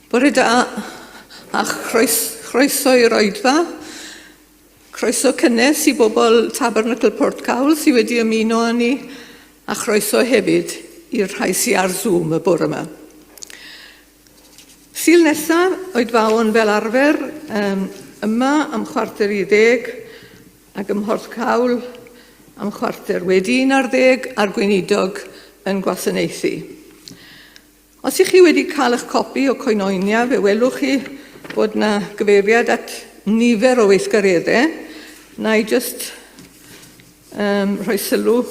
Bore da a chroeso i'r oedfa. Croeso cynnes i bobl Tabernacle Porthcawl sydd wedi ymuno â ni a chroeso hefyd i'r rhai sydd ar Zoom y bore yma. Sul nesaf, oedfaon fel arfer, um, yma am 9:15 ac ym Mhorthcawl am 11:15 a'r gweinidog yn gwasanaethu. Os ych chi wedi cael eich copi o Koinonia, fe welwch chi bod na gyfeiriad at nifer o weithgareddau. Na i just um, rhoi sylw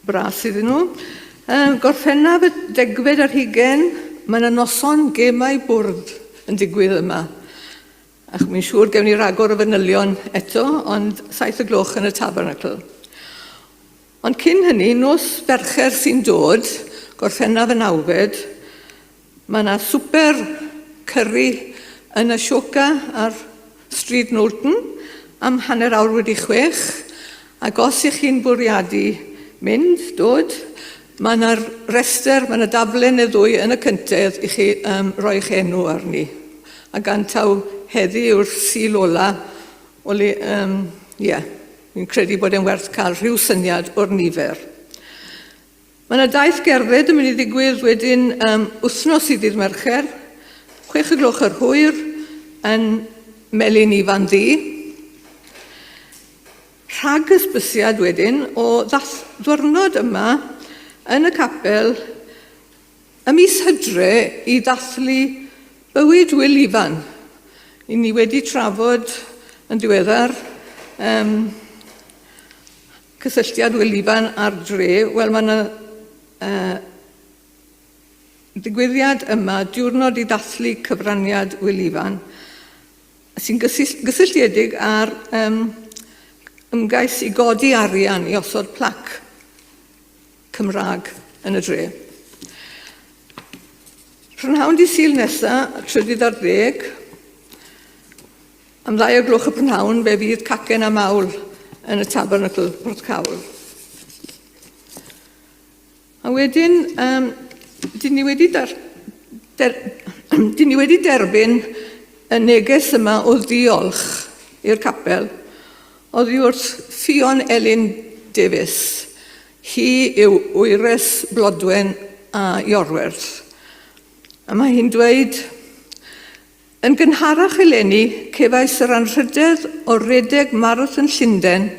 bras iddyn nhw. Um, Gorffennaf y 20, mae yna noson gemau bwrdd yn digwydd yma. Ac mi'n siŵr gewn ni ragor o fanylion eto, ond 7 y gloch yn y Tabernacle. Ond cyn hynny, nos Fercher sy'n dod, Gorffennaf y nawfed, mae yna swper cyri yn Ashoka ar Stryd Knowlton am 6:30, ac os ych chi'n bwriadu mynd, dod, mae yna restr, mae yna daflen neu ddwy yn y cyntedd i chi um, roi eich enw arni. A gan taw heddi yw'r Sul ola, Wel, um, ie, fi'n credu bod e'n werth cael rhyw syniad o'r nifer. Mae yna daith gerdded yn mynd i ddigwydd wedyn um, wythnos i ddydd Mercher, 6 y gloch yr hwyr, yn Melin Ifan Ddu. Rhag ysbysiad wedyn o ddiwrnod yma yn y capel Y mis Hydre i ddathlu bywyd Wil Ifan. I ni wedi trafod yn diweddar um, cysylltiad Wil Ifan a'r dre. Wel, mae yna uh, ddigwyddiad yma, diwrnod i ddathlu cyfraniad Wil Ifan, sy'n gysylltiedig â'r um, ymgais i godi arian i osod plac Cymraeg yn y dre. Prynhawn di Sul nesa, 13, am 2 o gloch y prynhawn, fe fydd cacen a mawl yn y Tabernacle Porthcawl. A wedyn, um, dyn ni wedi, dar, der, dyn ni wedi derbyn y neges yma o ddiolch i'r capel oddi wrth Ffion Elin Davies. Hi yw wyres Blodwen a Iorwerth. A mae hi'n dweud, Yn gynharach eleni, cefais yr anrhydedd o redeg Marathon Llundain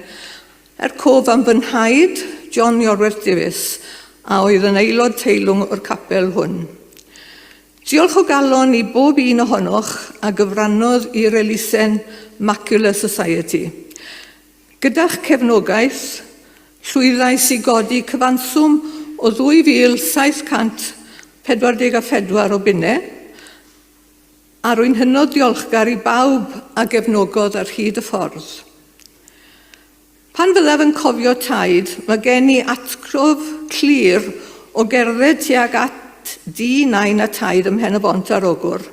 er cof am fy nhaid, John Iorwerth Davies, a oedd yn aelod teilwng o'r capel hwn. Diolch o galon i bob un ohonoch a gyfrannodd i'r elusen Macular Society. Gyda'ch cefnogaeth, llwyddais i godi cyfanswm o 2,744 o bunnau, a rwy'n hynod ddiolchgar i bawb a gefnogodd ar hyd y ffordd. Pan fyddaf yn cofio taid, mae gen i atgof clir o gerdded tuag at dŷ nain a taid ym Mhen-y-bont ar Ogwr,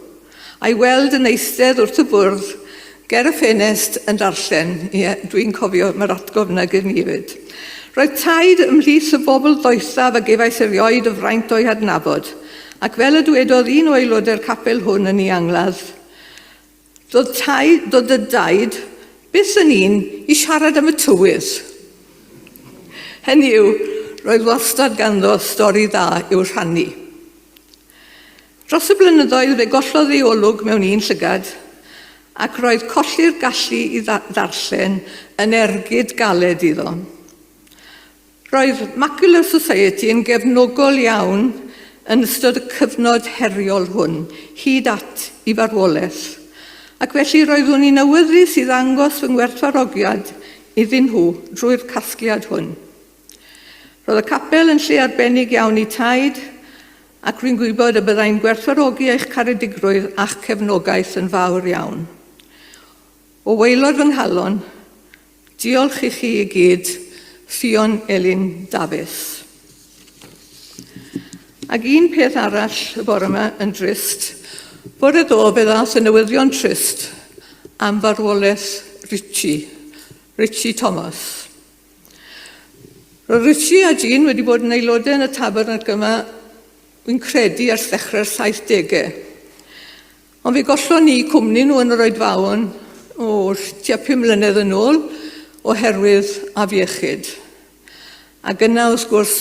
a'i weld yn eistedd wrth y bwrdd ger y ffenest yn darllen. Ie, dwi'n cofio, mae'r atgof yna gen i hefyd. Roedd taid ymhlith y bobl ddoethaf a gefais erioed y fraint o'i hadnabod, ac fel y dywedodd un o aelodau'r capel hwn yn ei angladd, Doedd taid, doedd dy daid byth yn un i siarad am y tywydd. Hynny yw, roedd wastad ganddo stori dda i'w rhannu. Dros y blynyddoedd fe gollodd ei olwg mewn un llygad, ac roedd colli'r gallu i ddarllen yn ergyd galed iddo. Roedd Macular Society yn gefnogol iawn yn ystod y cyfnod heriol hwn, hyd at i farwolaeth, ac felly roeddwn i'n awyddus i ddangos fy ngwerthfawrogiad iddyn nhw drwy'r casgliad hwn. Roedd y capel yn lle arbennig iawn i Taid, ac rwy'n gwybod y byddai'n gwerthfawrogi eich caredigrwydd a'ch cefnogaeth yn fawr iawn. O waelod fy nghalon, Diolch i chi i gyd, Ffion Elin Dafis. Ac un peth arall y bore yma yn drist, bore ddo fe ddaeth y newyddion trist am farwolaeth Richie, Richie Thomas. Roedd Richie a Jean wedi bod yn aelodau yn y tabernacl yma, wy'n credu, ers ddechrau'r 70au. Ond fe gollon ni cwmni nhw yn yr oedfaon o tua 5 mlynedd yn ôl oherwydd afiechyd. Ac yna, wrth gwrs,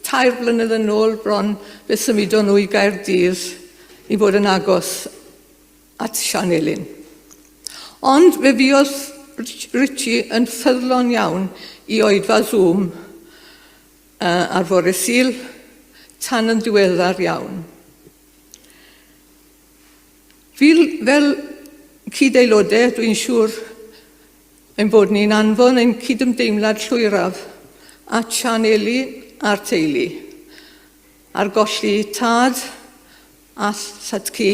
3 blynedd yn ôl bron, fe symudon nhw i Gaerdydd i fod yn agos at Sian Elin. Ond fe fuodd Richie yn ffyddlon iawn i oedfa Zoom ar fore Sul tan yn ddiweddar iawn. Fel, fel cyd-aelodau, dwi'n siŵr ein bod ni'n anfon ein cydymdeimlad llwyraf at Sian Eli a'r teulu ar golli tad a thadcu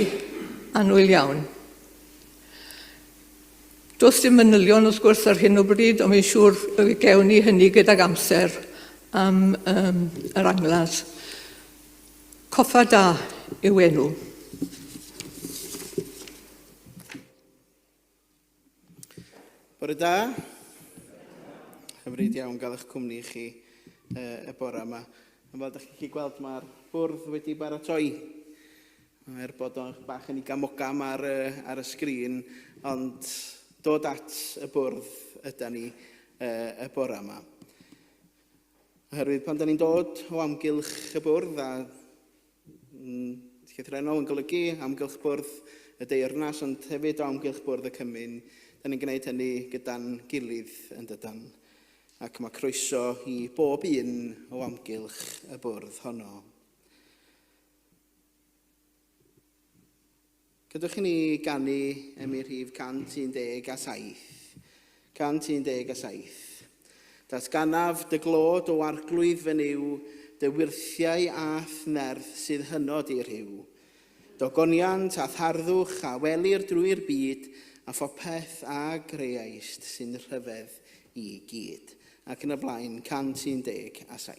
annwyl iawn. Does dim manylion wrth gwrs ar hyn o bryd, ond fi'n siŵr y gewn ni hynny gydag amser am um, yr angladd. Coffa da yw enw. Bore da. Hyfryd iawn gael eich cwmni chi y bore yma. Ond fel ydych chi'n gallu gweld, mae'r bwrdd wedi baratoi. Er bod o'n bach yn igamogam ar, ar y sgrin, ond dod at y bwrdd yda ni y bore yma. Oherwydd pan da ni'n dod o amgylch y bwrdd a llythrennol yn golygu amgylch bwrdd y deyrnas, ond hefyd o amgylch bwrdd y cymun. Da ni'n gwneud hynny gyda'n gilydd yn dydan. Ac mae croeso i bob un o amgylch y bwrdd honno. Gadewch i ni ganu emyn rhif 117. 117. Datganaf dy glod o arglwydd fy Nuw, dy wyrthiau a'th nerth sydd hynod i'r rhyw. Dogoniant a tharddwch a welir drwy'r byd, a phopeth a greaist sy'n rhyfedd i gyd. Ac yn y blaen, 117.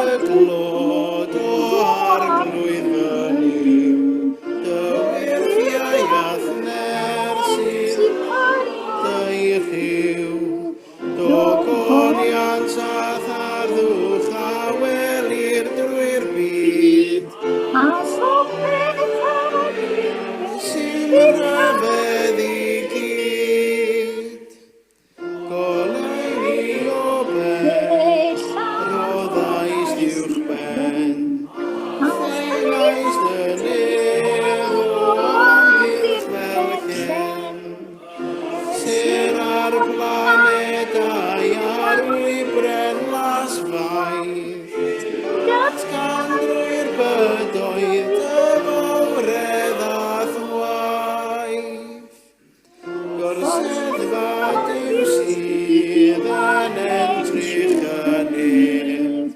Y glod o arglwydd fy Nuw, dy wyrthiau a'th nerth sydd dy rhyw. Dogoniant a tharddwch a welir drwy'r byd. A phopeth a Sy'n rhyfedd i gyd. Goleuni o bell, roddaist uwch ben. Ffeilais dy nef o amgylch fel llen. Sêr a'r planedau a'r wybren las faith, Datgan drwy'r bydoedd dy fawredd a'th waith. Gorseddfa Duw sydd yn entrych y nef,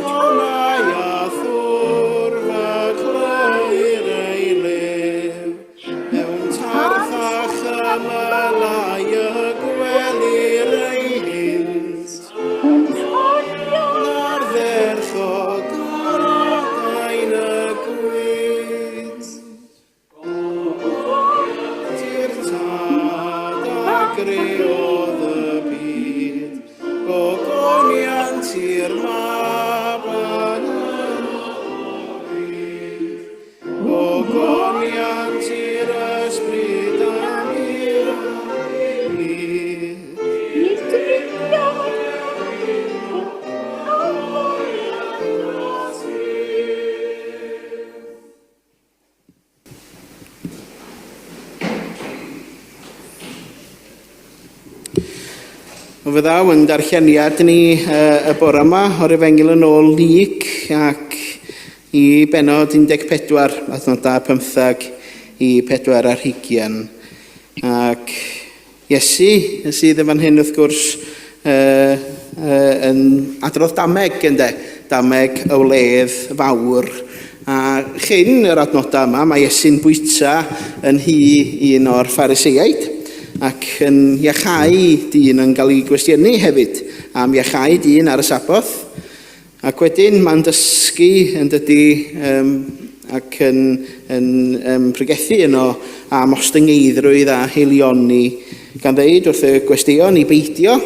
Tonnau a thwrf y clywir ei lef. Mewn tarth a chymylau y gwelir ei hynt. Ardderchog ar adain y gwynt. Ti'r tad a greodd y byd, gogoniant i'r mab yn y Gogoniant i'r ysbryd am i'r byd. I'r drygion Wel, fe ddaw yn darlleniad ni y bore yma o'r Efengyl yn ôl Luc ac i bennod 14, adnodau 15 i 4 ar hugian. Ac Iesu sydd yn fan hyn wrth gwrs uh, uh, yn adrodd dameg ynde, dameg y wledd fawr. A chyn yr adnodau yma, mae Iesu'n bwyta yn nhŷ un o'r Phariseiaid ac yn iachau dyn yn cael ei gwestiynu hefyd am iachau dyn ar y Saboth. Ac wedyn mae'n dysgu yn dydy um, ac yn, yn um, pregethu yno am ostyngeiddrwydd a heilioni, gan ddeud wrth y gwesteion i beidio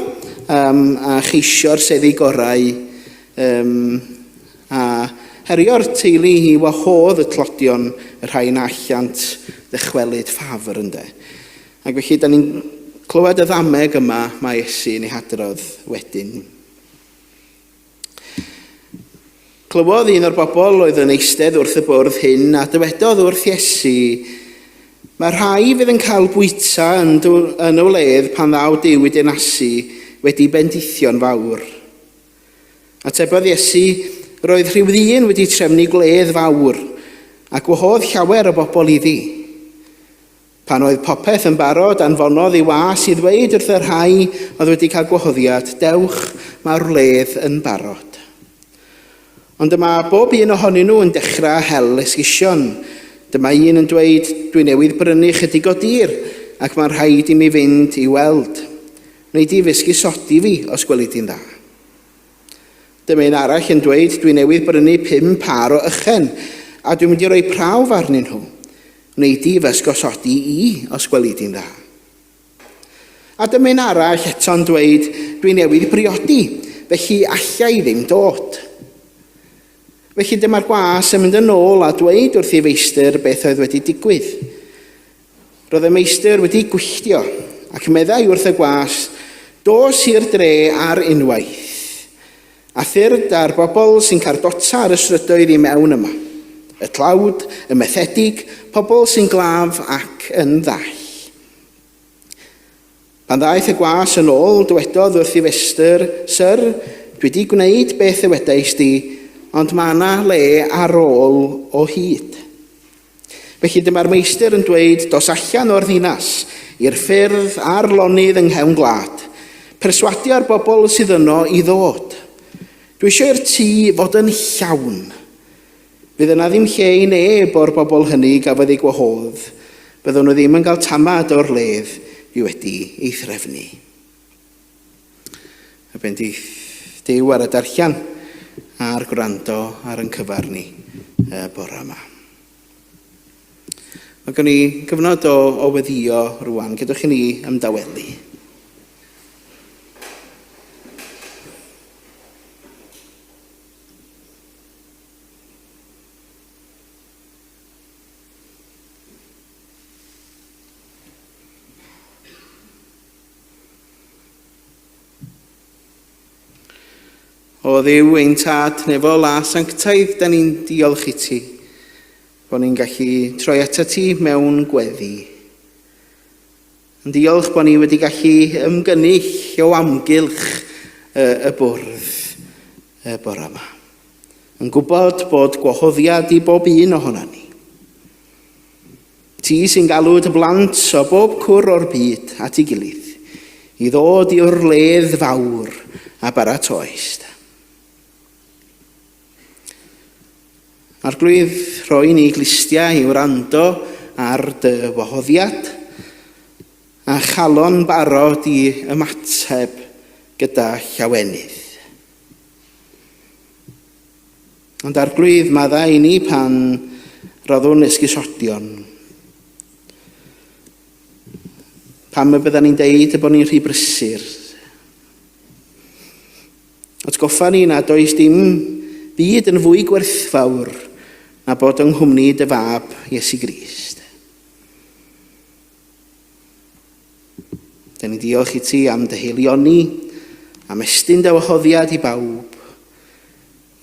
um, a cheisio'r seddi gorau um, a herio'r teulu i wahodd y tlodion y rhai na allant ddychwelyd ffafr ynde. Ac felly, da ni'n clywed y ddameg yma mae Iesu yn ei hadrodd wedyn. Clywodd un o'r bobl oedd yn eistedd wrth y bwrdd hyn a dywedodd wrth Iesu, Mae rhai fydd yn cael bwyta yn, yn y wledd pan ddaw Duw i deyrnasu wedi bendithio'n fawr. Atebodd Iesu, Roedd rhyw ddyn wedi trefnu gwledd fawr, a gwahodd llawer o bobl iddi. Pan oedd popeth yn barod, anfonodd ei was i ddweud wrth y rhai oedd wedi cael gwahoddiad, Dewch, mae'r wledd yn barod. Ond dyma bob un ohonyn nhw yn dechrau hel esgusion. Dyma un yn dweud, Dwi newydd brynu chydig o dir, ac mae'n rhaid i mi fynd i weld. Wnei di fy esgusodi fi, os gweli di'n dda? Dyma un arall yn dweud, Dwi newydd brynu pum pâr o ychen, a dwi'n mynd i roi prawf arnyn nhw. Wnei di fy ysgosodi i, os gweli di'n dda? A dyma un arall eto'n dweud, Dwi newydd briodi, felly alla i ddim dod. Felly dyma'r gwas yn mynd yn ôl a dweud wrth ei feistr beth oedd wedi digwydd. Roedd y meistr wedi gwylltio, ac meddai wrth y gwas, Dos i'r dre ar unwaith, a thyrd â'r bobl sy'n cardota ar y strydoedd i mewn yma, y tlawd, y methedig, pobl sy'n glaf ac yn ddall. Pan ddaeth y gwas yn ôl, dywedodd wrth ei festr, Syr, dwi wedi gwneud beth ddywedais di, ond mae yna le ar ôl o hyd. Felly dyma'r meistr yn dweud, Dos allan o'r ddinas, i'r ffyrdd a'r lonydd yng nghefn gwlad. Perswadio'r bobl sydd yno i ddod. Dwi eisiau i'r tŷ fod yn llawn. Fydd yna ddim lle i neb o'r bobl hynny gafodd eu gwahodd. Byddwn nhw ddim yn cael tamad o'r ledd dwi wedi ei threfnu. Y bendith Duw ar y darllen a'r gwrando ar yn cyfar ni y bore yma. Mae gen i gyfnod o, o weddio rwan. Gadewch i ni ymdawelu. O Dduw ein Tad nefol a sanctaidd, da ni'n diolch i ti bod ni'n gallu troi atat ti mewn gweddi. Yn diolch bod ni wedi gallu ymgynnull o amgylch y, y bwrdd y bore yma. Yn gwybod bod gwahoddiad i bob un ohono ni. Ti sy'n galw dy blant o bob cwr o'r byd at ei gilydd, i ddod i'r wledd fawr a baratoist. Arglwydd, rhoi ni glustiau i wrando ar dy wahoddiad, a chalon barod i ymateb gyda llawenydd. Ond Arglwydd, maddau i ni pan roddwn esgusodion. Pam y byddan ni'n deud y bod ni'n rhy brysur. Atgoffa ni nad oes dim byd yn fwy gwerthfawr na bod yng nghwmni dy fab Iesu Grist. Dyn ni'n diolch i ti am dy heilioni, am estyn dy wahoddiad i bawb,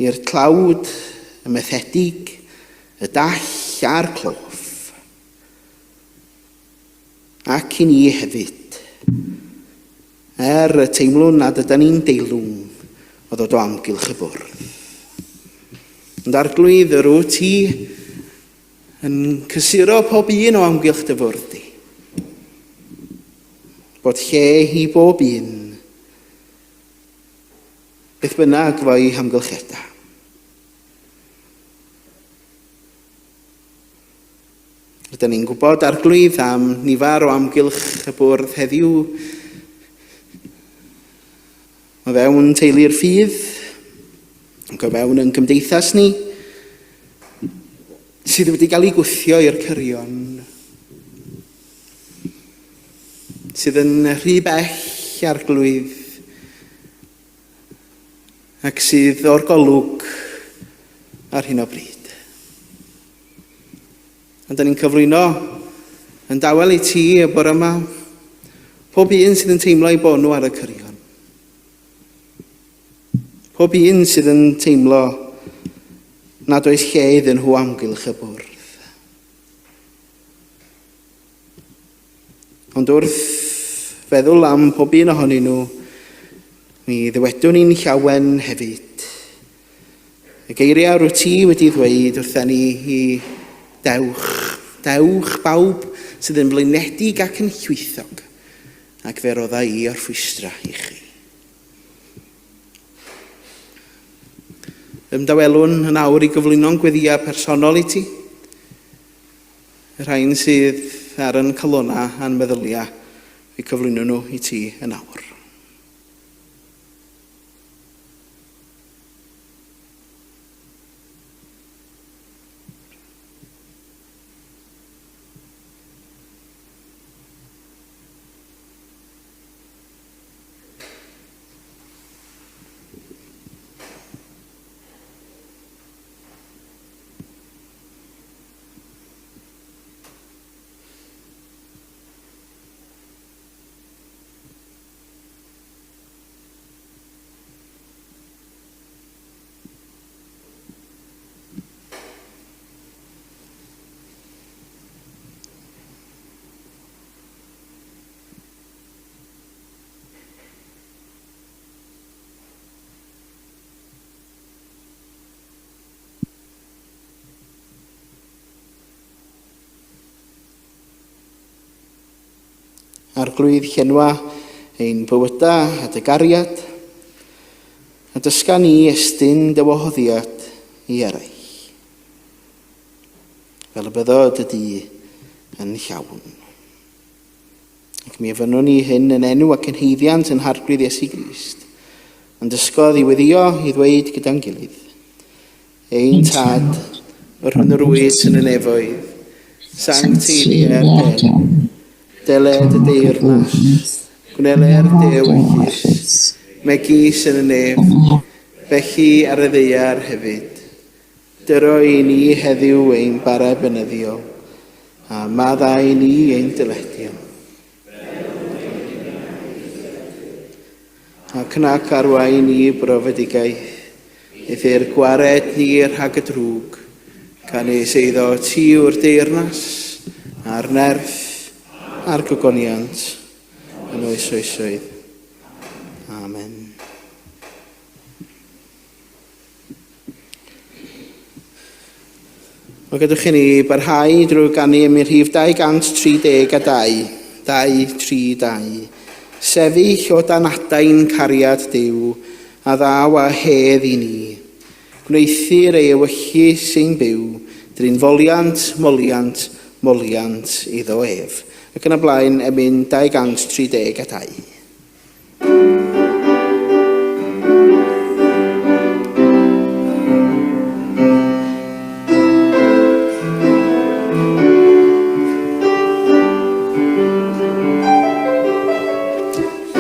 i'r tlawd, y methedig, y dall a'r cloff. Ac i ni hefyd. Er y teimlwn nad ydy ni'n deilwng o ddod o amgylch y bwrdd. Ond arglwydd yr wyt ti yn cysuro pob un o amgylch dy fwrdd di. Bod lle i bob un, beth bynnag fo'i hamgylchiadau. Rydyn ni'n gwybod arglwydd am nifer o amgylch y bwrdd heddiw. O fewn teulu'r ffydd, ac o fewn yn cymdeithas ni, sydd wedi cael ei gwthio i'r cyrion, sydd yn rhy bell arglwydd ac sydd o'r golwg ar hyn o bryd. Ond da ni'n cyflwyno yn dawel i ti y bore yma pob un sydd yn teimlo eu bod nhw ar y cyrion. Pob un sydd yn teimlo nad oes lle iddyn nhw amgylch y bwrdd. Ond wrth feddwl am pob un ohonyn nhw, mi ddywedwn ni'n llawen hefyd. Y geiriau rwyt ti wedi ddweud wrtha ni i dewch, dewch bawb sydd yn flinedig ac yn llwythog, ac fe rodda i orffwystra i chi. Ymdawelwn yn awr i gyflwyno'n gweddïau personol i ti. Y rhain sydd ar yn calonnau a'n meddyliau, fi cyflwyno nhw i ti yn awr. Arglwydd llenwa ein bywydau a dy gariad, a dysga ni estyn dy wahoddiad i eraill, fel y byddo dy dŷ yn llawn. Ac mi ofynnwn ni hyn yn enw ac yn haeddiant yn Harglwydd Iesu Grist, ond dysgodd i weddio i ddweud gyda'n gilydd, Ein Tad, yr hwn yr wyt yn y nefoedd, sancteiddier dy enw, deled y deyrnas, gwneler dy ewyllys, megis yn y nef, felly ar y ddaear hefyd. Dyro i ni heddiw ein bara beunyddiol, a maddau i ni ein dyledion. Ac nac arwain ni brofedigaeth, eithr gwared ni rhag y drwg, canys eiddo ti yw'r deyrnas, a'r nerth, a'r gogoniant, yn oes oesoedd. Amen. Wel, gadwch i ni barhau drwy ganu am rhif 232, 232. Sefyll o dan adain cariad Duw, a ddaw a hedd i ni. Gwneuthur ei ewyllys ein byw, drin foliant, moliant, moliant iddo ef. Ac yn y blaen, emyn 232.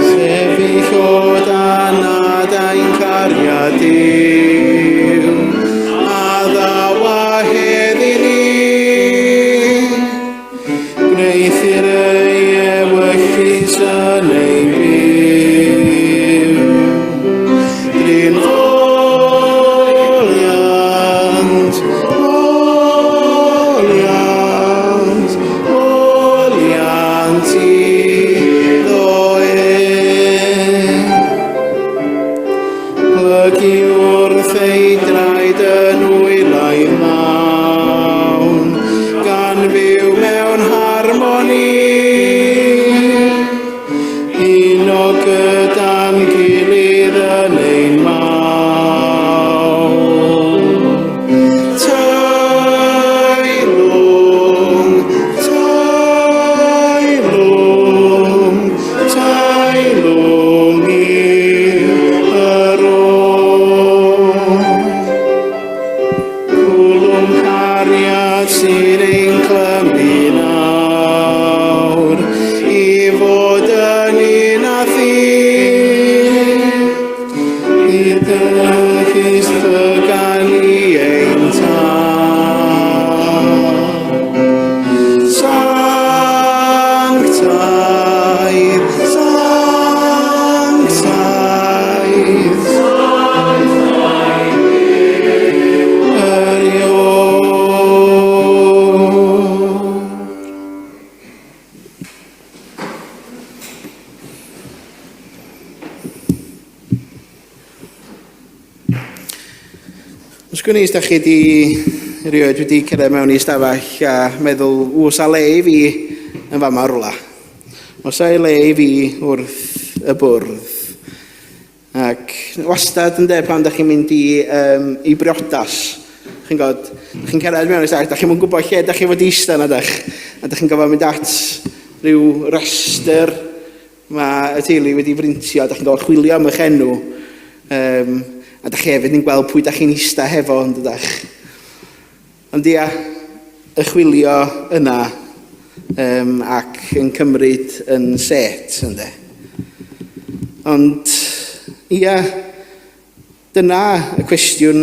Sefyll o dan adain cariad Duw, a ddaw a hedd i ni. Gwneuthur ei ewyllys yn ein byw. Drin foliant, moliant, moliant iddo ef. Plygu wrth ei draed yn wylaidd mawn, gan fyw mewn harmoni. Uno gyda'n gilydd yn ein mawl. Teulu. Dwi'n eist da chi di rioed wedi cyrraedd mewn i stafell a meddwl, wws a le i fi yn fama rwla. Os a le i fi wrth y bwrdd. Ac wastad ynde pan da chi'n mynd i, um, i briodas, chi'n gwybod, chi'n cyrraedd mewn i stafell, da chi'n gwybod lle da chi fod i eistedd na dach, a da chi'n gofod mynd at rhyw restr Mae y teulu wedi frintio, da chi'n gorfod chwilio am eich enw, um, a da chi hefyd yn gweld pwy da chi'n eista hefo, yn dydach. Ond ia, y chwilio yna um, ac yn cymryd yn set, ynddo. Ond ia, dyna y cwestiwn,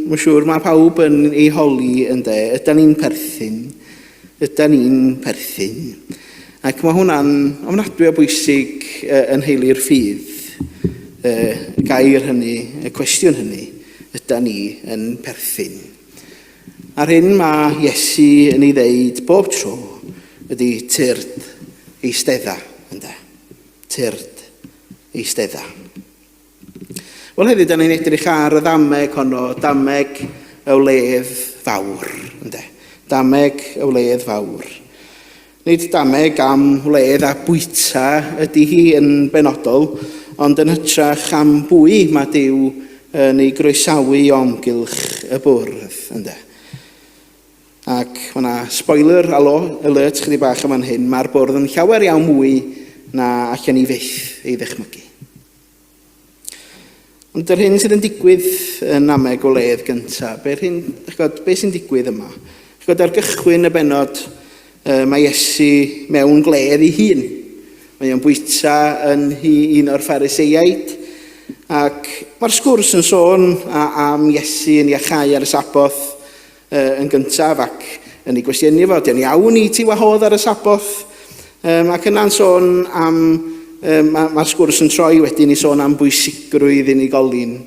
mae'n siŵr, mae pawb yn ei holi, ynde. Ydy ni'n perthyn? Ydy ni'n perthyn? Ac mae hwnna'n ofnadwy o bwysig yn heili'r ffydd. Y gair hynny, y cwestiwn hynny, ydy ni yn perthyn? A'r hyn mae Iesu yn ei ddeud bob tro ydy tyrd eistedda, ynde? Tyrd eistedda. Wel heddiw, da ni'n edrych ar y ddameg honno, dameg y wledd fawr, ynde? Dameg y wledd fawr. Nid dameg am wledd a bwyta ydy hi yn benodol, ond yn hytrach am bwy mae Duw yn ei groesawu o amgylch y bwrdd, ynde? Ac mae yna spoiler alert chydig bach yn fan hyn, mae'r bwrdd yn llawer iawn mwy na allan ni fyth ei ddychmygu. Ond yr hyn sydd yn digwydd yn Nameg o Ledd gyntaf, be'r hyn, ch'bod, be sy'n digwydd yma? Ch'bod, ar gychwyn y bennod, mae Iesu mewn gledd ei hun. Mae o'n bwyta yn hi un o'r Phariseiaid, ac mae'r sgwrs yn sôn am Iesu yn iachau ar y Saboth yn gyntaf ac yn ei gwestiynu fo, di'n iawn i ti wahodd ar y Saboth? Um, ac yna'n sôn am, um, mae'r ma sgwrs yn troi wedyn i sôn am bwysigrwydd unigolyn,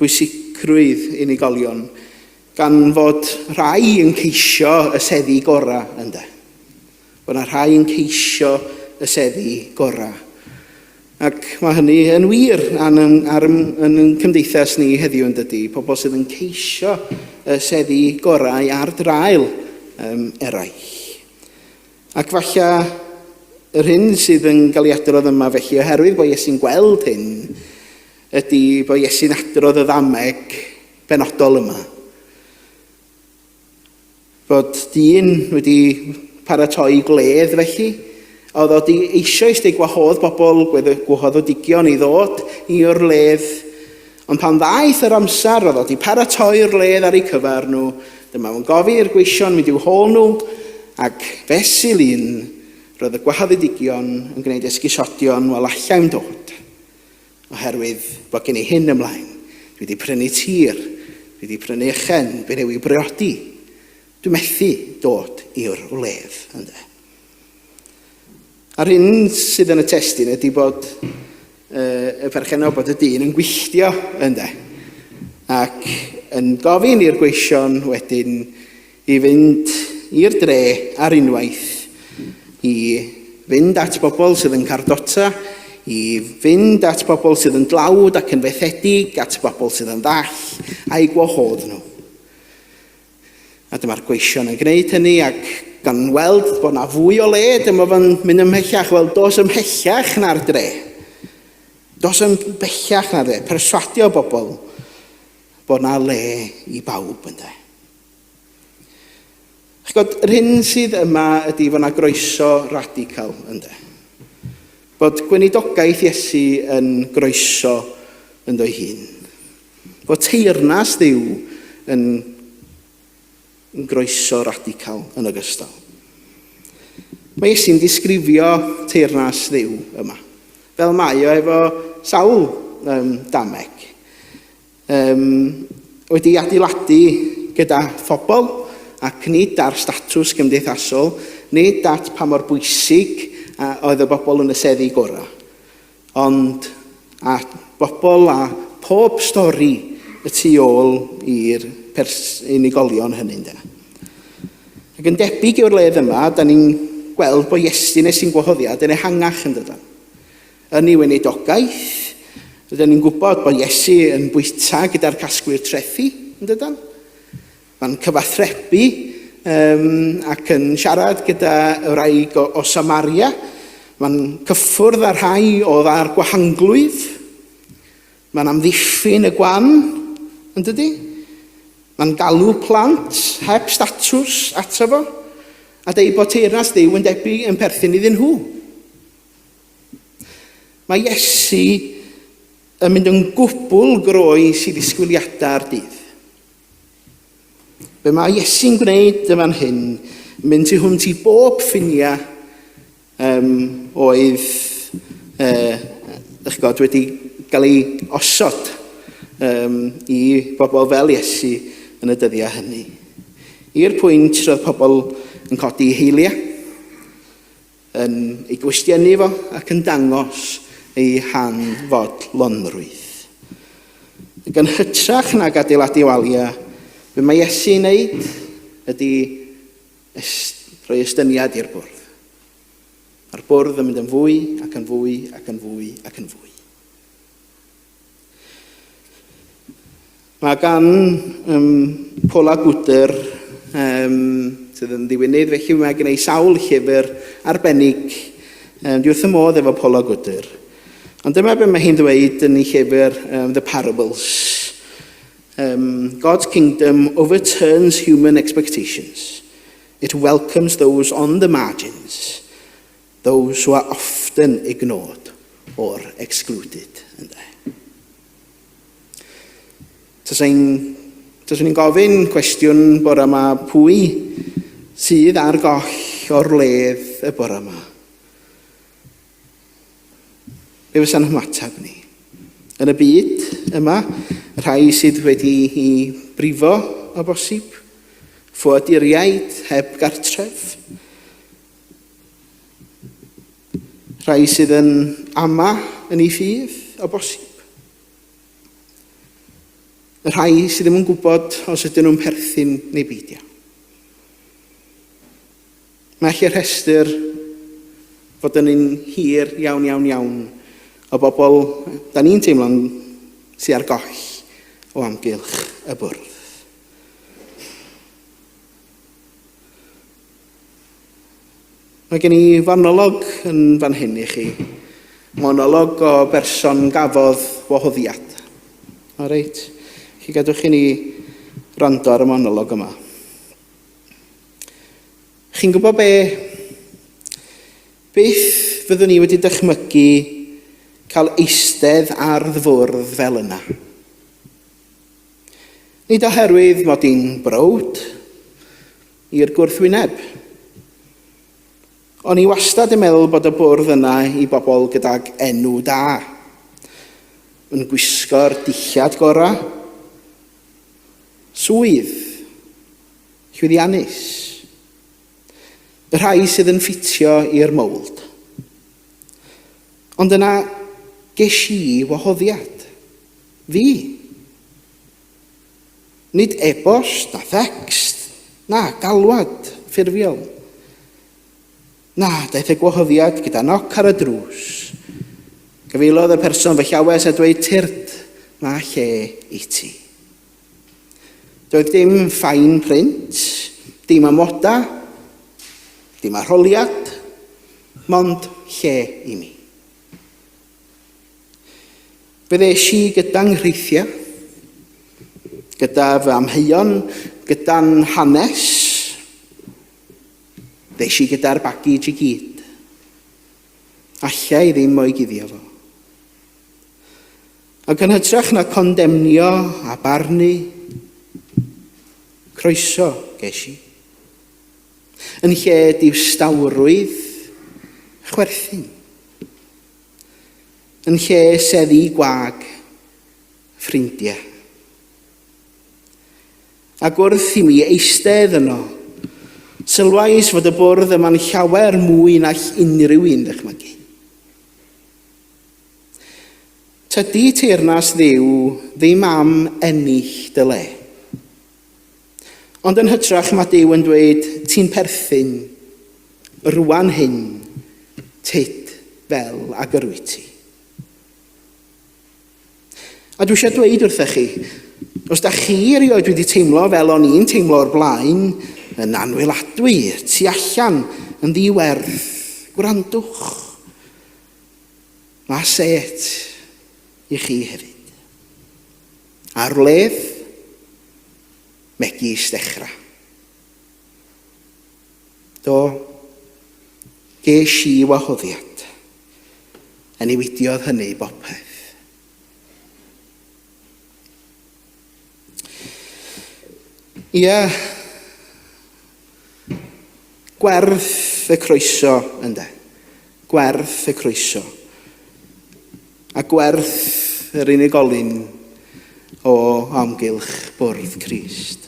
bwysigrwydd unigolion, gan fod rhai yn ceisio y seddi gorau, ynde. Bod yna rhai yn ceisio y seddi gorau. Ac mae hynny yn wir yn, yn, ar, yn, yn cymdeithas ni heddiw yn dydy. Pobl sydd yn ceisio y seddi gorau ar draul um, eraill. Ac falle yr hyn sydd yn cael ei adrodd yma felly, oherwydd bod Iesu'n gweld hyn, ydy bod Iesu'n adrodd y ddameg benodol yma. Bod dyn wedi paratoi gwledd felly, oedd o di eisoes di gwahodd bobl, gwahoddodigion i ddod i'r wledd, ond pan ddaeth yr amser, oedd o di paratoi'r wledd ar eu cyfer nhw, dyma fo'n gofyn i'r gweision mynd i'w hôl nhw, ac fesul un, roedd y gwahoddedigion yn gwneud esgusodion, wel allai'm dod. Oherwydd bod gen i hyn ymlaen. Dwi wedi prynu tir, dwi wedi prynu ychen, dwi newydd briodi. Dwi'n methu dod i'r wledd, ynde. A'r hyn sydd yn y testun ydy bod uh, y perchennog bod y dyn yn gwylltio, ynde. Ac yn gofyn i'r gweision wedyn i fynd i'r dre ar unwaith, i fynd at bobl sydd yn cardota, i fynd at bobl sydd yn dlawd ac yn fethedig, at bobl sydd yn ddall, a'i gwahodd nhw. A dyma'r gweision yn gwneud hynny ac gan weld bod na fwy o le, dyma fo'n mynd ymhellach, wel dos ymhellach na'r dre. Dos ymhellach na'r dre, perswadio bobl bod na le i bawb ynde. Ch'bod, yr hyn sydd yma ydy fod 'na groeso radical, ynde. Bod gweinidogaeth Iesu yn groeso ynddo'i hun. Bod teyrnas Dduw yn, yn groeso radical yn ogystal. Mae Iesu'n disgrifio teyrnas Dduw yma, fel mae o efo sawl um, dameg. um, wedi adeiladu gyda phobl ac nid ar statws gymdeithasol, nid at pa mor bwysig oedd y bobl yn y seddi gorau, ond at bobl a pob stori y tu ôl i'r unigolion hynny. Ynde. Ac yn debyg i'r wledd yma, da ni'n gweld bod Iesu nes i'n gwahoddiad yn ehangach yn dydan. Yn ei weinidogaeth, rydyn ni'n gwybod bod Iesu yn bwyta gyda'r casglwyr trethi, yn dydan? Mae'n cyfathrebu um, ac yn siarad gyda y wraig o, o Samaria. Mae'n cyffwrdd â rhai oedd ar gwahanglwyf. Mae'n amddiffyn y gwan, yn dydy? Mae'n galw plant heb statws ato fo, a deud bod teyrnas Dduw yn debyg yn perthyn iddyn nhw. Mae Iesu yn mynd yn gwbl groes i ddisgwyliadau'r dydd. Be mae Iesu'n gwneud yn fan hyn, mynd tu hwnt i bob ffiniau um, oedd uh, eich god, wedi cael ei osod um, i bobl fel Iesu yn y dyddiau hynny. I'r pwynt roedd pobl yn codi heiliau, yn ei gwestiynu fo ac yn dangos ei hanfodlonrwydd. Ac yn hytrach nag adeiladu waliau, be mae Iesu'n wneud ydy rhoi estyniad i'r bwrdd. Mae'r bwrdd yn mynd yn fwy ac yn fwy ac yn fwy ac yn fwy. Mae gan um, Paula Gwydr, um, sydd yn ddiwynydd, felly mae gen ei sawl llyfr arbennig. Um, dwi wrth y modd efo Paula Gwydr. Ond dyma be mae hi'n ddweud yn ei llyfr um, The Parables. Um, God's kingdom overturns human expectations. It welcomes those on the margins, those who are often ignored or excluded. Ynde? Taswn i'n gofyn cwestiwn bore yma, pwy sydd ar goll o'r wledd y bore yma? Be fysa'n hymateb ni? Yn y byd yma, y rhai sydd wedi i brifo o bosib, ffoaduriaid heb gartref, rhai sydd yn ama yn ei ffydd o bosib. Y rhai sydd ddim yn gwybod os ydyn nhw'n perthyn neu beidio. Mae lle rhestr fod yn un hir iawn, iawn, iawn o bobl da ni'n teimlo'n sydd ar goll o amgylch y bwrdd. Mae gen i fonolog yn fan hyn i chi. Monolog o berson gafodd wahoddiad. O reit, chi gadwch i ni rando ar y monolog yma. Chi'n gwybod be? Beth fyddwn ni wedi dychmygu cael eistedd ar fwrdd fel yna? Nid oherwydd mod i'n browd, i'r gwrthwyneb. O'n i wastad yn meddwl bod y bwrdd yna i bobl gydag enw da, yn gwisgo'r dillad gorau, swydd, llwyddiannus, y rhai sydd yn ffitio i'r mowld. Ond yna ges i wahoddiad. Fi. Nid e-bost, na thext, na galwad ffurfiol. Na, daeth y gwahoddiad gyda noc ar y drws. Gyfeilodd y person fy llawes a dweud, tyrd, mae lle i ti. Doedd dim fine print, dim amoda, dim arholiad, mond lle i mi. Fe ddes i gyda nghreithiau, gyda fy amheuon, gyda'n hanes. Ddes i gyda'r baggage i gyd. Alla i ddim o'i guddio fo. Ac yn hytrach na condemnio a barnu, croeso ges i. Yn lle distawrwydd, chwerthin. Yn lle seddi gwag, ffrindiau. Ac wrth i mi eistedd yno, sylwais fod y bwrdd yma'n llawer mwy nag unrhyw un ddychmygu. Tydi teyrnas Dduw ddim am ennill dy le. Ond yn hytrach mae Duw yn dweud, ti'n perthyn, rwan hyn, tyd fel ag yr wyt ti. A dwi eisiau dweud wrthych chi, Os da chi erioed wedi teimlo fel o'n i'n teimlo o'r blaen, yn anweladwy, tu allan, yn ddi-werth, gwrandwch. Mae set i chi hefyd. A'r wledd, megis dechrau. Do, ges i wahoddiad, a newidiodd hynny bopeth. Ia, gwerth y croeso, ynde. Gwerth y croeso. A gwerth yr unigolyn o amgylch bwrdd Crist.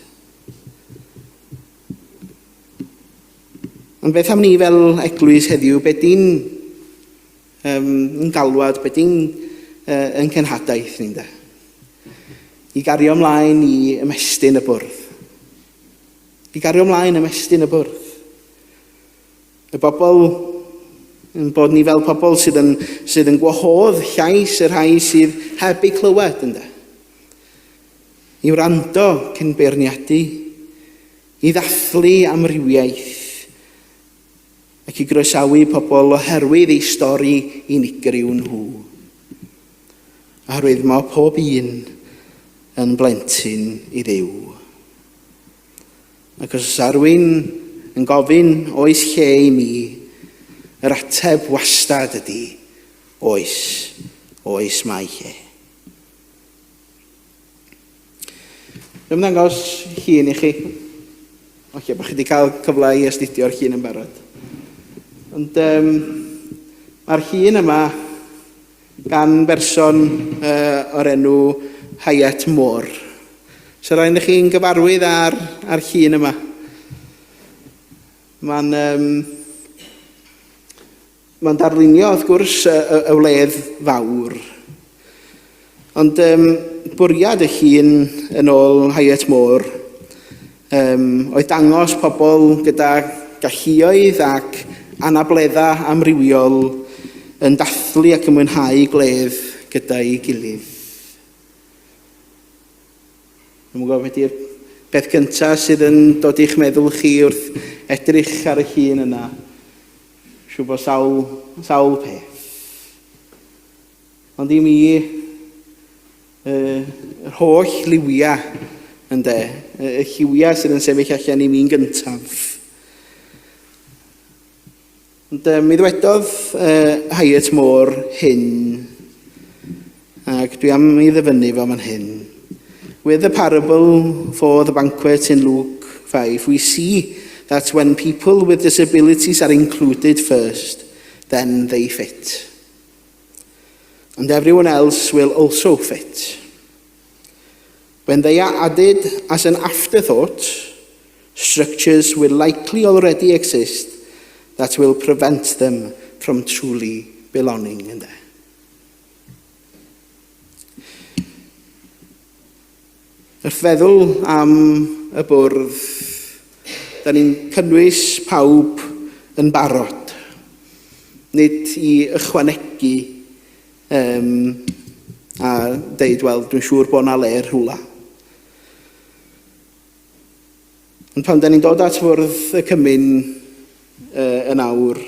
Ond beth am ni fel eglwys heddiw, be di'n yn galwad, be di'n yn cenhadaeth ni'n de? I gario ymlaen i ymestyn y bwrdd. I gario ymlaen ymestyn y bwrdd. Y bobl, yn bod ni fel pobl sydd yn, sydd yn gwahodd llais y rhai sydd heb eu clywed, ynde? I wrando cyn beirniadu, i ddathlu amrywiaeth, ac i groesawu pobl oherwydd eu stori unigryw nhw. Oherwydd mae pob un yn blentyn i Dduw. Ac os oes rhywun yn gofyn oes lle i mi, yr ateb wastad ydy oes, oes mae lle. Dwi'n ymddangos llun i chi. Oce, bod chi wedi cael cyfle i astudio'r llun yn barod. Ond um, mae'r llun yma gan berson uh, o'r enw Hayat Moore. So rhaid i chi'n gyfarwydd ar, ar llun yma. Mae'n um, Mae'n darlunio, wrth gwrs, y, y, y wledd fawr. Ond um, bwriad y llun yn ôl Hyatt Moore um, oedd dangos pobl gyda galluoedd ac anableddau amrywiol yn dathlu ac yn mwynhau gwledd gyda'i gilydd. Dwi'm yn gwybod beth ydy'r peth cyntaf sydd yn dod i'ch meddwl chi wrth edrych ar y llun yna. Siŵr bod sawl, sawl peth. Ond i mi, yr holl liwiau, ynde, y lliwiau sydd yn sefyll allan i mi'n gyntaf. Ond mi ddwedodd Hyatt Moore hyn, ac dwi am ei ddyfynnu fo fan hyn. With the parable for the banquet in Luke 5, we see that when people with disabilities are included first, then they fit. And everyone else will also fit. When they are added as an afterthought, structures will likely already exist that will prevent them from truly belonging in there. Wrth feddwl am y bwrdd, da ni'n cynnwys pawb yn barod, nid i ychwanegu um, a deud, wel, dwi'n siŵr bod yna le rhywle. Ond pan da ni'n dod at fwrdd y cymun uh, yn awr,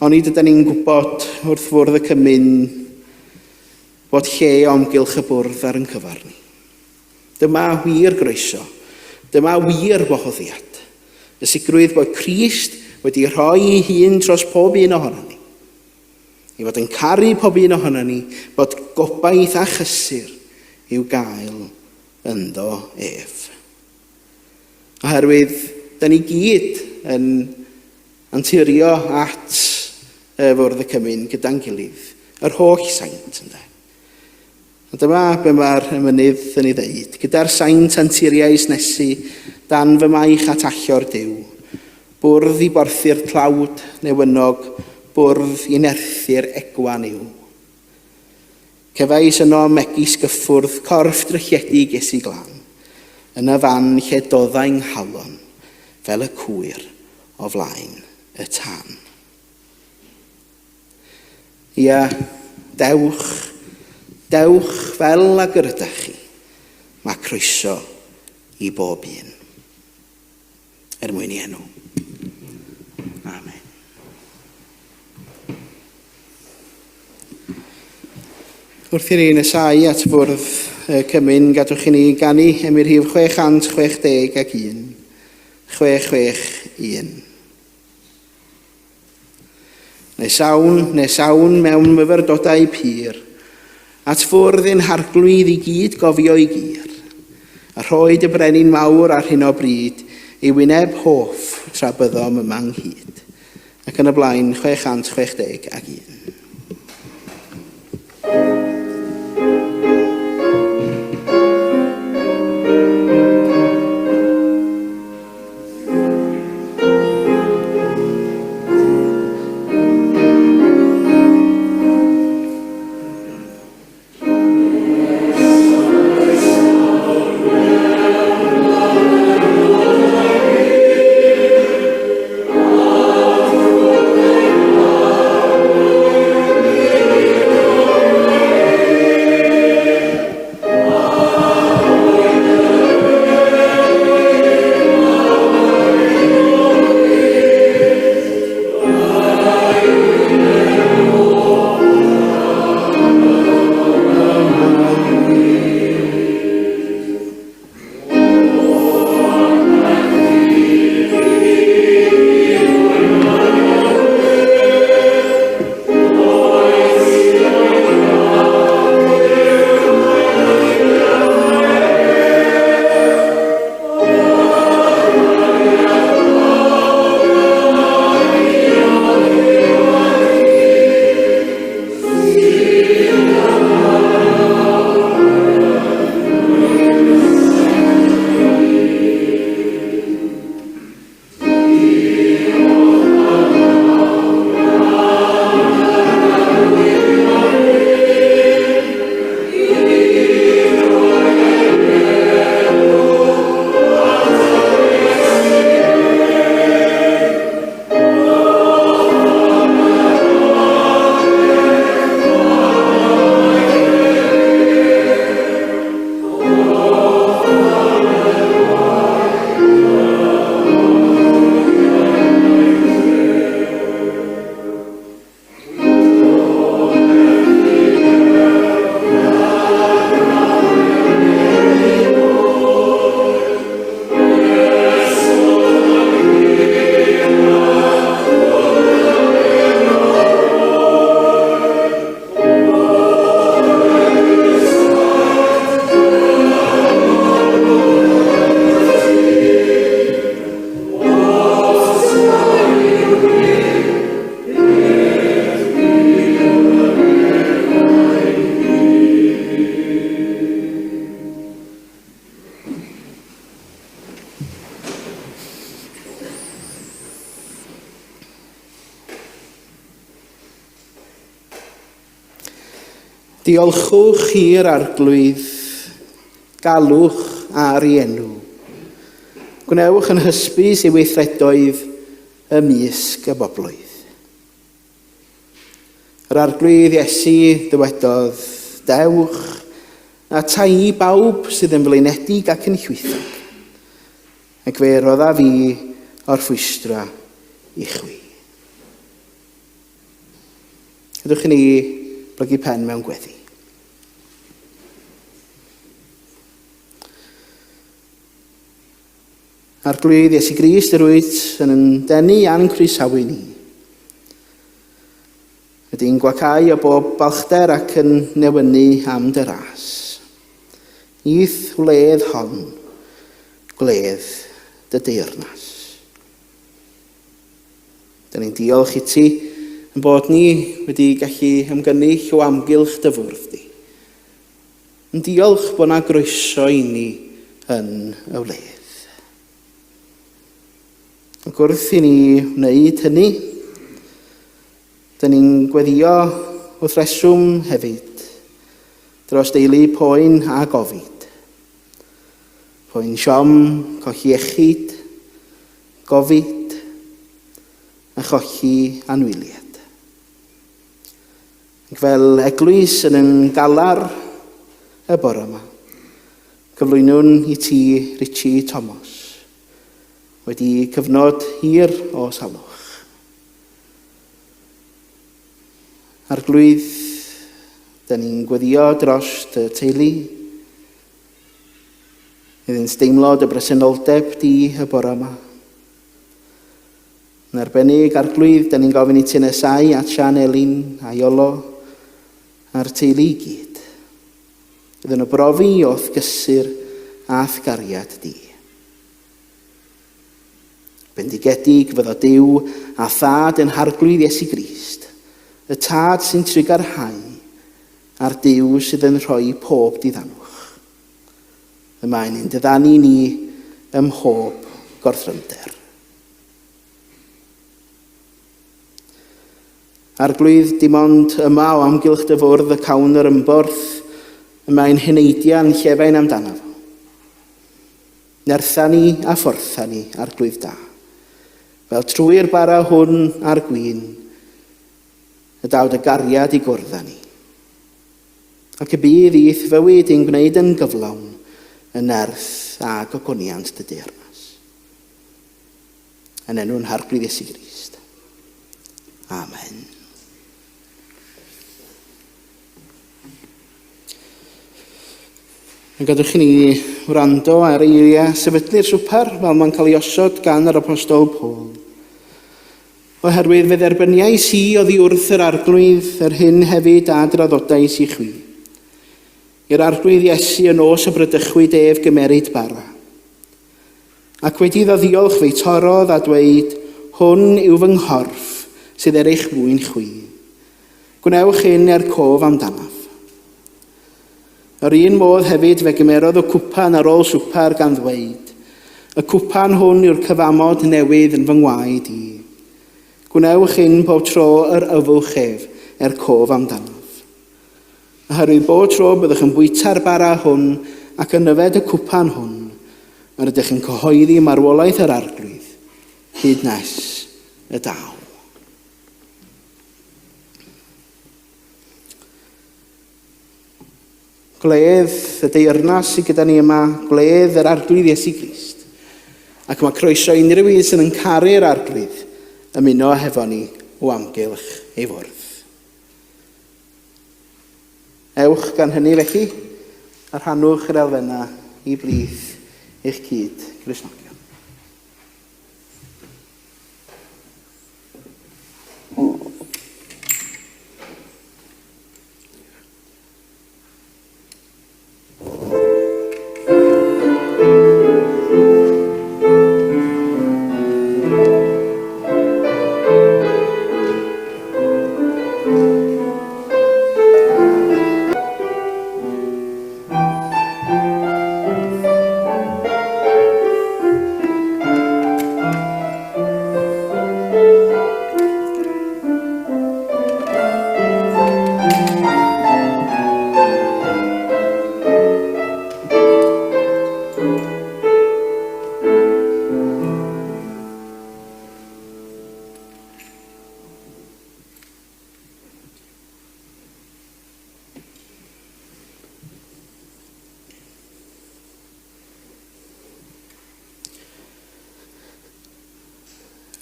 onid ydyn ni'n gwybod wrth fwrdd y cymun bod lle o amgylch y bwrdd ar yn cyfer ni. Dyma wir groeso. Dyma wir wahoddiad. Y sicrwydd bod Crist wedi rhoi ei hun dros pob un ohonon ni. I fod yn caru pob un ohonon ni, bod gobaith a chysur i'w gael ynddo ef. Oherwydd, da ni gyd yn anturio at y fwrdd y cymun gyda'n gilydd, yr holl saint, ynde. A dyma be mae'r emynydd yn ei ddeud. Gyda'r saint anturiais nesu dan fy maich at allor Duw. Bwrdd i borthu'r tlawd newynog, bwrdd i nerthu'r egwan yw. Cefais yno megis gyffwrdd corff drylliedig Iesu glân, yn y fan lle doddai 'nghalon fel y cwyr o flaen y tân. Ia, dewch, dewch fel ag yr ydach chi. Mae croeso i bob un. Er mwyn i enw. Amen. Wrth i ni nesau at fwrdd y cymun, gadwch i ni ganu emyn rhif 661, 661. Nes awn, nes awn mewn myfyrdodau pur, at fwrdd ein harglwydd i gyd gofio'i gur, a rhoed y brenin mawr ar hyn o bryd ei wyneb hoff tra byddom yma ynghyd. Ac yn y blaen, 661. Diolchwch i'r Arglwydd, galwch ar ei enw. Gwnewch yn hysbys ei weithredoedd ymysg y bobloedd. Yr Arglwydd Iesu ddywedodd, Dewch ata i bawb sydd yn flinedig ac yn llwythog, ac fe roddaf fi orffwystra i chwi. Ydwch i ni blygu pen mewn gweddi. Arglwydd Iesu Grist, yr wyt yn yn denu a'n croesawu ni. Ydy'n gwacau o bob balchder ac yn newynu am dy ras. I'th wledd hon, gwledd dy deyrnas. Dyn ni'n diolch i ti yn bod ni wedi gallu ymgynnull o amgylch dy fwrdd di. Yn diolch bod 'na groeso i ni yn y wledd. Ac wrth i ni wneud hynny, dyn ni'n gweddio wrth reswm hefyd dros deulu poen a gofid. Poen siom, colli iechyd, gofid a cholli anwyliad. Ac fel eglwys yn yn galar y bore yma, Cyflwynwn i ti Richie Thomas, wedi cyfnod hir o salwch. Arglwydd, da ni'n gweddio dros dy teulu, iddynt deimlo dy bresenoldeb di y bore yma. Yn arbennig, Arglwydd, da ni'n gofyn i ti nesau at Sian Elin a Iolo a'r teulu i gyd. Iddyn nhw brofi o'th gysur a'th gariad di. Bendigedig fyddo Duw a Thad ein Harglwydd Iesu Grist, y Tad sy'n trugarhau, a'r Duw sydd yn rhoi pob diddanwch. Y mae'n ein diddanu ni ym mhob gorthrymder. Arglwydd, dim ond yma o amgylch dy fwrdd y cawn yr ymborth y mae'n heneidiau'n llefain amdano fo. Nertha ni a phortha ni, Arglwydd da, fel trwy'r bara hwn a'r gwin, y daw dy gariad i gwrdd â ni. Ac y bydd i'th fywyd i'n gwneud yn gyflawn yn nerth a gogoniant dy deyrnas. Yn enw'n Harglwydd Iesu Grist. Amen. Yn gadwch i ni wrando ar eiriau sefydlu'r swper fel mae'n cael ei osod gan yr apostol Paul. Oherwydd fe dderbyniais i oddi wrth yr arglwydd yr hyn hefyd a draddodais i chwi. I'r arglwydd Iesu y nos y brydychwyd ef gymeryd bara. Ac wedi iddo ddiolch fe'i torrodd a dweud, Hwn yw fy nghorff sydd er eich mwyn chwi. Gwnewch hyn er cof amdanaf. Yr un modd hefyd fe gymerodd y cwpan ar ôl swper gan ddweud, Y cwpan hwn yw'r cyfamod newydd yn fy ngwaed i. Gwnewch hyn pob tro yr yfwch ef er cof amdanaf. Oherwydd bob tro byddwch yn bwyta'r bara hwn ac yn yfed y cwpan hwn, yr ydych yn cyhoeddi marwolaeth yr Arglwydd, hyd nes y daw. Gwledd y deyrnas sydd gyda ni yma, gwledd yr Arglwydd Iesu Grist. Ac mae croeso unrhyw un sydd yn caru'r Arglwydd ymuno hefo ni o amgylch ei fwrdd. Ewch gan hynny felly, a rhannwch yr elfennau i blith eich cyd Gristnogion.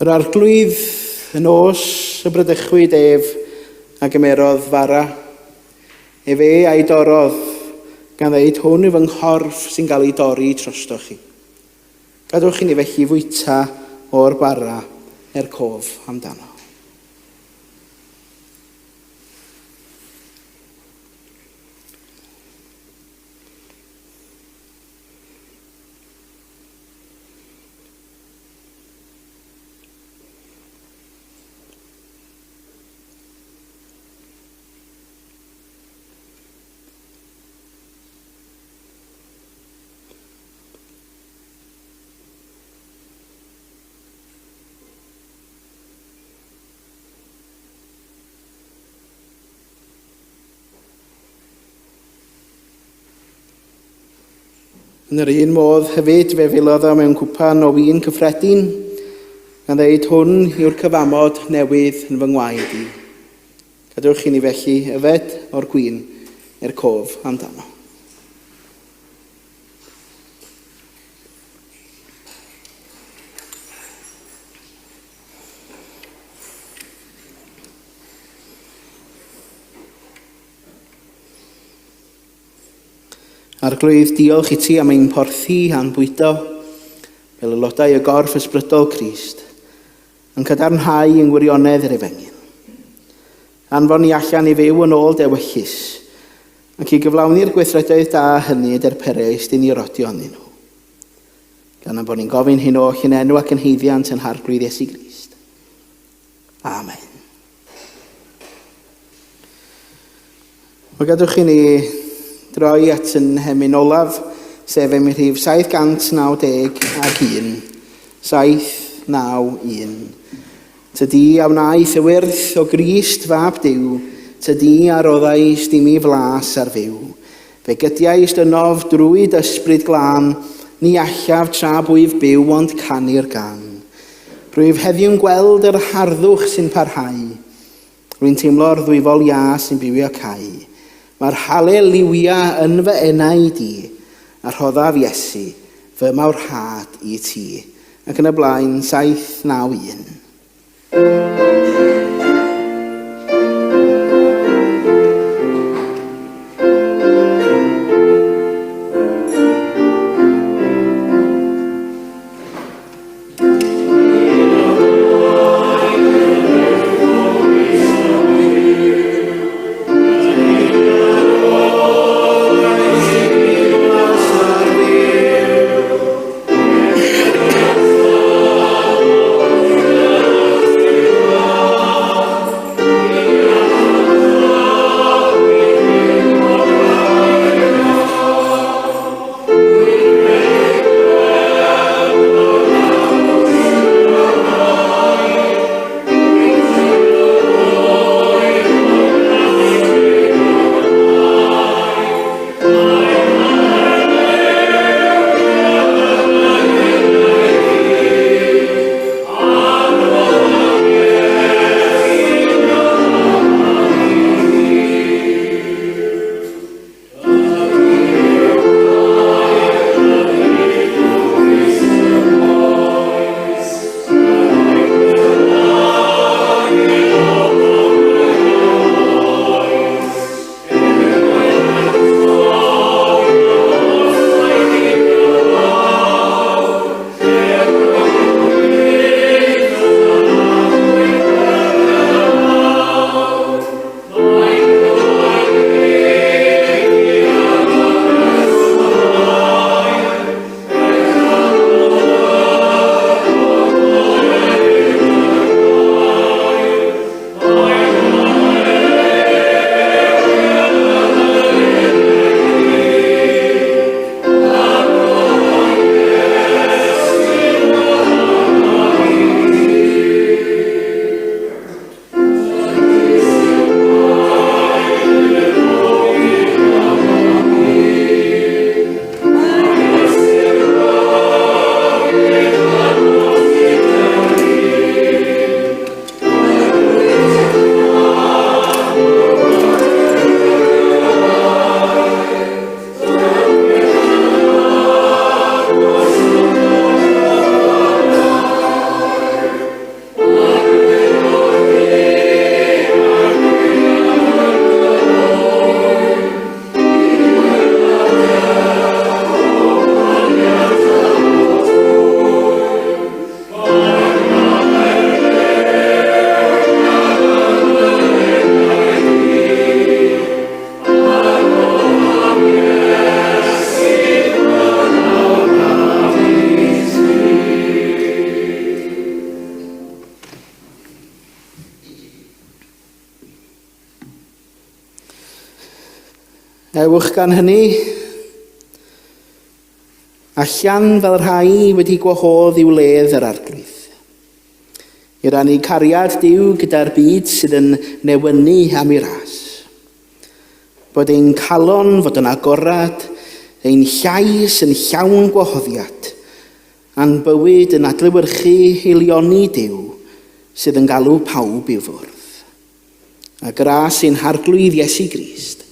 Yr arglwydd y nos y bradychwyd ef a gymerodd fara. Efe a'i dorrodd, gan ddeud, hwn yw fy nghorff sy'n cael ei dorri trostoch chi. Gadwch i ni felly fwyta o'r bara er cof amdano. Yn yr un modd hefyd fe filodd o mewn cwpan o win cyffredin, gan ddeud hwn yw'r cyfamod newydd yn fy ngwaed i. Gadewch i ni felly yfed o'r gwin er cof amdano. Arglwydd, diolch i ti am ein porthi a'n bwydo fel aelodau o gorff ysbrydol Crist, yn cadarnhau yng ngwirionedd yr Efengyl. Anfon ni allan i fyw yn ôl dewyllys, ac i gyflawni'r gweithredoedd da hynny y derpereist i ni rodio ynddyn nhw. Gan ein bod ni'n gofyn hyn oll yn enw ac yn haeddiant yn Harglwydd Iesu Grist. Amen. Wel, gadwch i ni droi at yn hemyn olaf, sef emyn rhif 791. 791. Tydi a wnaeth y wyrth o Grist fab Duw, tydi a roddaist i mi flas ar fyw. Fe gydiaist ynof drwy d'ysbryd glân, ni allaf tra bwyf byw ond canu'r gan. Rwyf heddiw'n gweld yr harddwch sy'n parhau. Rwy'n teimlo'r ddwyfol iâ sy'n bywio cau. Mae'r haleliwia yn fy enaid i, a rhoddaf Iesu, fy mawrhad i ti. Ac yn y blaen, 791. Ewch gan hynny allan fel rhai wedi gwahodd i'w ledd yr Arglwydd, i rannu cariad Duw gyda'r byd sydd yn newynu am ei ras. Bod ein calon fod yn agorad, ein llais yn llawn gwahoddiad, a'n bywyd yn adlewyrchu haelioni Duw sydd yn galw pawb i'w fwrdd. A gras ein Harglwydd Iesu Grist,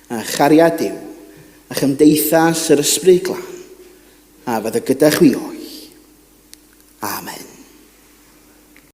a chariad Duw, a chymdeithas yr Ysbryd Glân, a fyddo gyda chwi oll.